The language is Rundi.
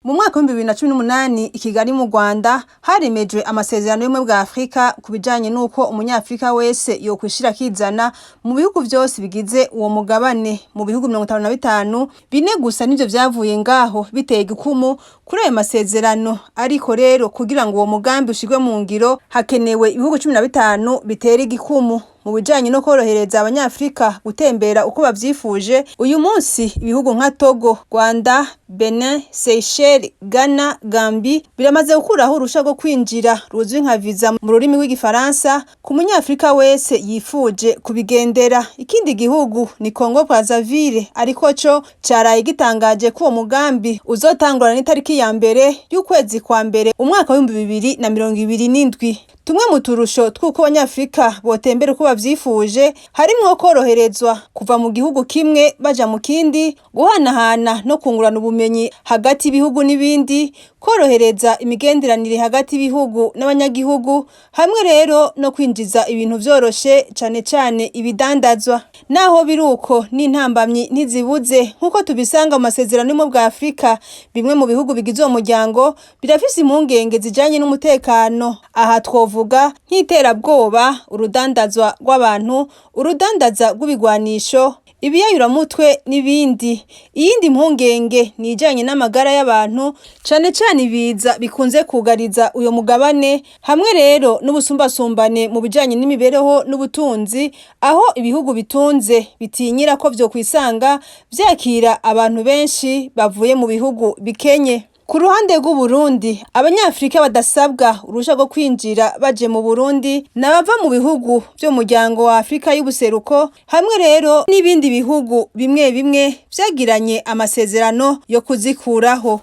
Mu mwaka w'2018 i Kigali mu Rwanda haremejwe amasezerano y'ubumwe bwa Afrika ku bijanye n'uko umunyafrika wese yokwishira akizana mu bihugu vyose bigize uwo mugabane. Mu bihugu 55, bine gusa nivyo vyavuye ngaho biteye igikumu kuri ayo masezerano. Ariko rero, kugira ngo uwo mugambi ushirwe mu ngiro, hakenewe ibihugu 15 bitera igikumu. Mu bijanye no korohereza abanyafrika gutembera uko bavyifuje, uyu munsi ibihugu nka Togo, Rwanda, Benin, Seychelles, Ghana, Gambie biramaze gukuraho uruhusha rwo kwinjira ruzwi nka visa mu rurimi rw'igifaransa ku munyafrika wese yifuje kubigendera. Ikindi gihugu ni Congo Brazzaville, ariko co caraye gitangaje ko uwo mugambi uzotangurana n'itariki ya 1 y'ukwezi kwa mbere umwaka w'2027. Tumwe mu turusho tw'uko abanyafrika botembera uko bavyifuje harimwo koroherezwa kuva mu gihugu kimwe baja mu kindi, guhanahana no kungurana ubumenyi hagati y'ibihugu n'ibindi, korohereza imigenderanire hagati y'ibihugu n'abanyagihugu, hamwe rero no kwinjiza ibintu vyoroshe, cane cane ibidandazwa. Naho biruko, n'intambamyi ntizibuze, nk'uko tubisanga mu masezerano y'ubumwe bwa Afrika. Bimwe mu bihugu bigize uwo muryango birafise impungenge zijanye n'umutekano. Aha twovuga nk'iterabwoba, urudandazwa rw'abantu, urudandaza rw'ibigwanisho, ibiyayuramutwe n'ibindi. Iyindi mpungenge ni ijanye n'amagara y'abantu, cane cane ibiza bikunze kugariza uyo mugabane, hamwe rero n'ubusumbasumbane mu bijanye n'imibereho n'ubutunzi, aho ibihugu bitunze bitinyira ko vyokwisanga vyakira abantu benshi bavuye mu bihugu bikenye. Ku ruhande rw'Uburundi, abanyafrika badasabwa uruhusha rwo kwinjira baje mu Burundi n'abava mu bihugu vyo mu muryango wa Afrika y'ubuseruko, hamwe rero n'ibindi bihugu bimwe bimwe vyagiranye amasezerano yo kuzikuraho.